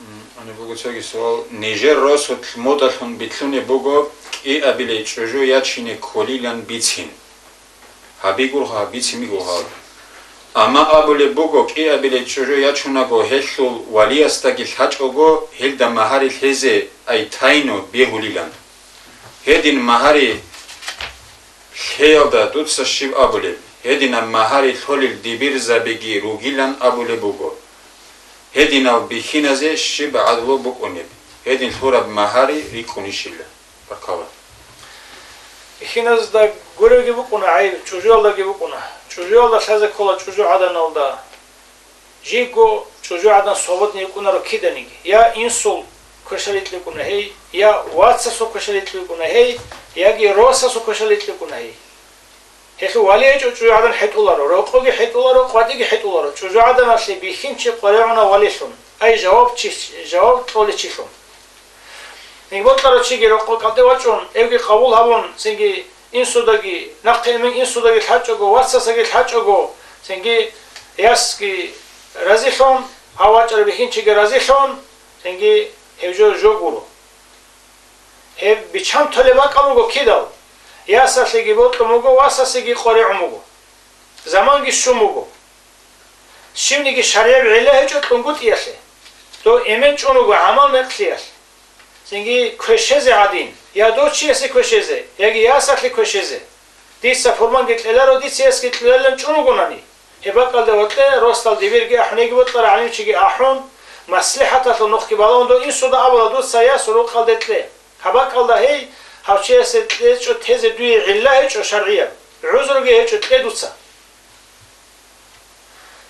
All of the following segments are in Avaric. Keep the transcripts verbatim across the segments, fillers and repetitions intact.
М, ани буго цоги суал. Нижер росулъ мутӀалъун битлъунеб буго кӀиабилей чӀужу ячине кколилан бицин. Гьабигурха, бицин бигурха. Амма абулеб буго, кӀиабилей чӀужу ячунаго гьелъул валиясдаги лъачӀого, гьелда магьари лъезе ай тайну бегьулилан. Гьедин магьари лъеялда дуца щиб абулеб? Гьединаб магьари лъолел дибирзабиги ругилан абулеб буго. Гьединал бихьиназе щиб гӀадлу букӀунеб? Гьедин лъураб магьари рикӀкӀунищила? Баркала. Бихьиназда гуревги букӀуна гӀайиб, чӀужуялдаги букӀуна. ЧӀужуялда лъазе ккола чӀужугӀаданалда. Жийго чӀужугӀадан свободный йикӀунаро киданиги, я инсул квешал йикьикӀуна гьей, я вацасул квешал йикьикӀуна гьей, яги росасул квешал йикьикӀуна гьей. Гьелъул вали гьечӀо чӀужугӀадан хӀетӀуларо, рокъоги хӀетӀуларо, къватӀиги хӀетӀуларо, чӀужугӀаданалъе бихьинчи къваригӀуна валилъун, ай жавабчи-, жаваб кьоличилъун. Гьеб бокьарав чиги рокъо кӀалдӀе вачӀун, эвги къабул гьабун, цинги инсудаги, нахъе эмен инсудаги лъачӀого, вацасаги лъачӀого, цинги ясги разилъун, гьав вачӀарав бихьинчиги разилъун, цинги гьев жо жо гуро. Гьеб биччан толеб бакӀал руго кидал, ясалъеги бокьун буго, васасеги къваригӀун буго. Заманги щун буго. Щивниги шаргӀияб гӀилла гьечӀо кьунгутӀиялъе, дов эмен чӀун вуго гӀамал-мекълъиялъ. Цинги квешезе гӀадин, я дов чиясе квешезе, яги ясалъе квешезе. Дица пурманги кьеларо, дица ясги кьеларилан чӀун вугонани. Гьеб бакӀалда вокье, росдал дибирги ахӀун, яги бокьарав гӀалимчиги ахӀун, маслихӀаталъул нухги балагьун, дов инсуда абула, дуца яс рукъалде кье. Гьаб бакӀалда гьей, гьав чиясе кьечӀо тезе дуе гӀилла гьечӀо шаргӀияб, гӀузруги гьечӀо, кье дуца.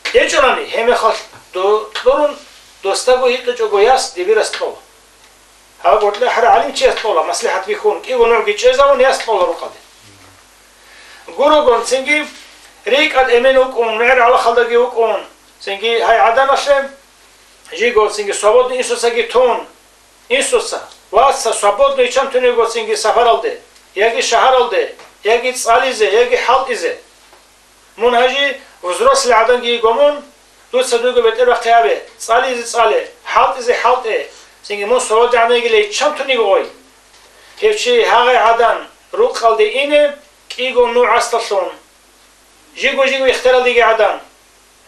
КьечӀонани, гьеб мехалъ до-, кьурун, досдаго гьикъичӀого яс дибирас кьола. Гьаб гъоркье гьарав гӀалимчияс кьола, маслихӀат бихьун, кӀиго нугӀги чӀезавун яс кьола рукъалде. Гурогон цинги рикӀкӀад эмен вукӀун, мегӀер гӀалахалдаги вукӀун, цинги гьай гӀаданалъе жиго цинги свободный инсуцаги тун, инсуца, ваца, свободный чан тунего цинги сапаралде, яги шагьаралде, яги цӀализе, яги хӀалтӀизе. Мун гьанже взрослый гӀаданги йиго мун, дуца дуйго бетӀер бахъе гьабе, цӀализе цӀале, хӀалтӀизе хӀалтӀе, цинги мун свободный гӀадан йигилей чан тунего гъой. Гьев чи гьагъай гӀадан рукъалде ине кӀиго нугӀасдалъун. Жиго-жиго ихтияралдеги гӀадан.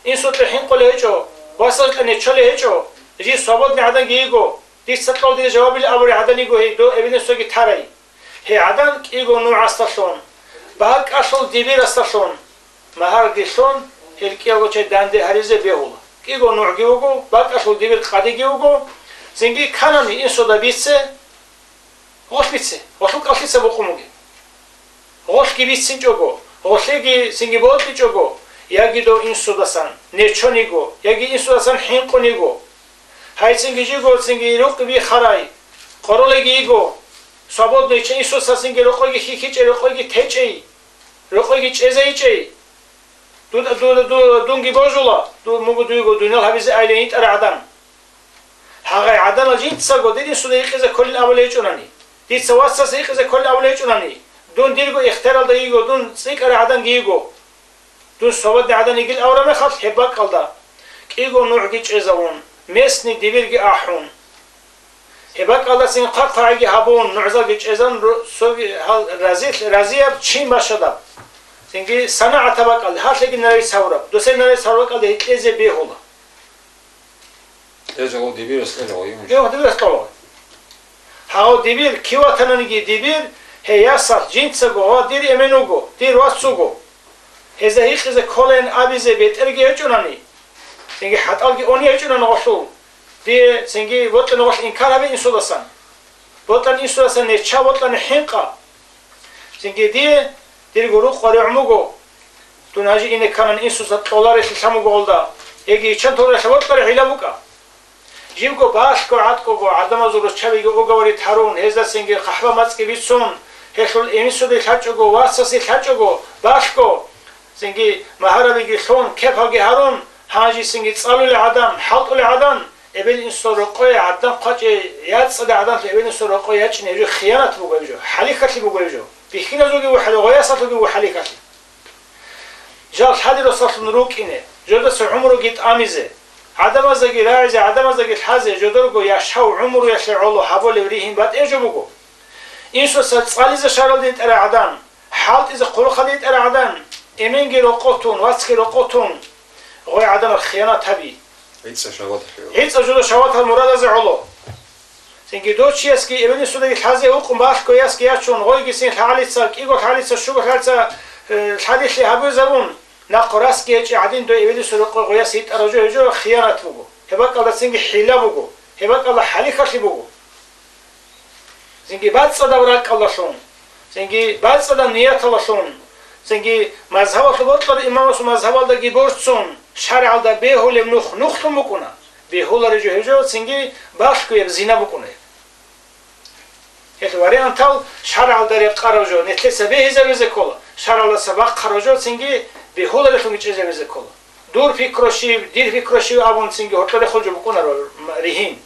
Инсукьа хӀинкъулей гьечӀо, васазукьа нечолей гьечӀо, жий свободный гӀаданги йиго, дица кьолдие жавабил абурай гӀадан йиго гьей, дов эбел-инсуги тарай. Гьей гӀадан кӀиго нугӀасдалъун, бакӀалъул дибирасдалъун, магьарги лъун, гьел кӀиялго чай данде гьаризе бегьула. КӀиго нугӀги вуго, бакӀалъул дибир къадиги вуго, цинги кканани инсуда бице, гъолъ бице, гъолъул кӀалъица букъун бугеб. Гъолъги бицинчӀого, гъолъеги цинги бокьичӀого, яги дов инсудасан нечониго, яги инсудасан хӀинкъуниго. Гьай цинги жиго цинги рукъ бихарай, къоролеги йиго, свободный чи инсуца цинги рокъойги хьихьичӀей, рокъойги течӀей, рокъойги чӀезейичӀей. Дуда, дуда, дуда, дунги божула, ду-, мугу дуйго дуниял гьабизе айилан йитӀарай гӀадан. Гьагъай гӀаданал жинцаго дир инсуда гьикъизе кколин абулей гьечӀунани, дица вацасе гьикъизе кколин абулей гьечӀунани, дун дирго ихтияралда йиго, дун цӀикӀкӀарай гӀаданги йиго, дун свободный гӀадан йигил авураб мехалъ, гьеб бакӀалда кӀиго нугӀги чӀезавун, местный дибирги ахӀун, гьеб бакӀалдасин хъвахъ-хъвагӀиги гьабун, нугӀзалги чӀезан ру-, цоги гьал разилъ-, разияб чин башадаб, цинги санагӀатаб бакӀалда, гьалъеги нугӀзал гьавураб, досие нугӀзал гьавураб бакӀалда гьикъизе бегьула. Кьезегъул дибирас кьезегъул, имам. Имам дибирас кьола. Гьав дибир, кив ватананиги дибир, гьей ясалъ жинцаго ва дир эмен вуго, дир вац вуго. Гьезда гьикъизе кколин абизе бетӀерги гьечӀунани, цинги хӀатӀалги они гьечӀунани гъолъул, дие цинги бокьани гъолъ инкар гьабе инсудасан. Бокьани инсудасан неча, бокьани хӀинкъа. Цинги дие дирго рукъ къваригӀун буго. Дун гьанже ине кканани инсуца кьоларелъи лъан буго гъолда, яги иччан толарелъа бокьараб гӀилла букӀа. Живго балъго гӀатӀкӀого гӀадамазул руччабиги уговорить гьарун, гьезда цинги хъахӀба мацӀги бицун, гьелъул инсуде лъачӀого, васасе лъачӀого балъго, цинги магьарабиги лъун, кепалги гьарун, гьанже цинги цӀалулел гӀадан, хӀалтӀулел гӀадан, эбел-инсул рокъое гӀадан хъвачӀей, яцӀцӀадай гӀадамлъи эбел-инсул рокъое ячӀине гьеб жо хиянат буго гьеб жо, хӀалихьалъи буго гьеб жо. Бихьиназулги вухӀали, гъоясалъулги вухӀалихьалъи. Жал лъади росалъун рукӀине, жодаса гӀумруги тӀамизе. ГӀадамаздаги рагӀизе, гӀадамаздаги лъазе жодорго яшав гӀумруялъе гӀоло гьабулеб ригьин батӀияб жо буго. Инсуца цӀализе шаралде йитӀарай гӀадан, хӀалтӀизе хъулухъалде йитӀарай гӀадан, эменги рокъов тун, вацги рокъов тун, гъой гӀадамал хиянат гьаби. ГӀицӀа шагьваталъе гӀоло. ГӀицӀа жодор шагьватал мурадазе гӀоло. Цинги дов чиясги эвелисудаги лъазе гьукъун балъго ясги ячун, гъойги цин лъагӀалица, кӀиго лъагӀалица, щуго лъагӀалица, э, лъадилъи гьабизабун, нахъ расги гьечӀи гӀадин дой эвелису рокъой гъояс йитӀарав жо гьечӀо хиянат буго. Гьеб бакӀалда цинги хӀила буго. Гьеб бакӀалда хӀалихьалъи буго. Цинги бацӀцӀадаб ракӀалдалъун, цинги бацӀцӀадаб нияталдалъун, цинги мазгьабалъул бокьарав имамасул мазгьабалдаги борцун, шаргӀалда бегьулеб нух нухлъун букӀуна, бегьулареб жо гьеб жо, цинги балъгояб зина букӀуна. Гьелъ вариантал шаргӀалда рекъараб жо, нилъеца бегьизабизе ккола, шаргӀалдаса бахъараб жо, цинги бегьуларелъунги чӀезабизе ккола. Дур пикру щиб, дир пикру щиб абун, цинги гьоркьор рехулеб жо букӀунаро ригьин.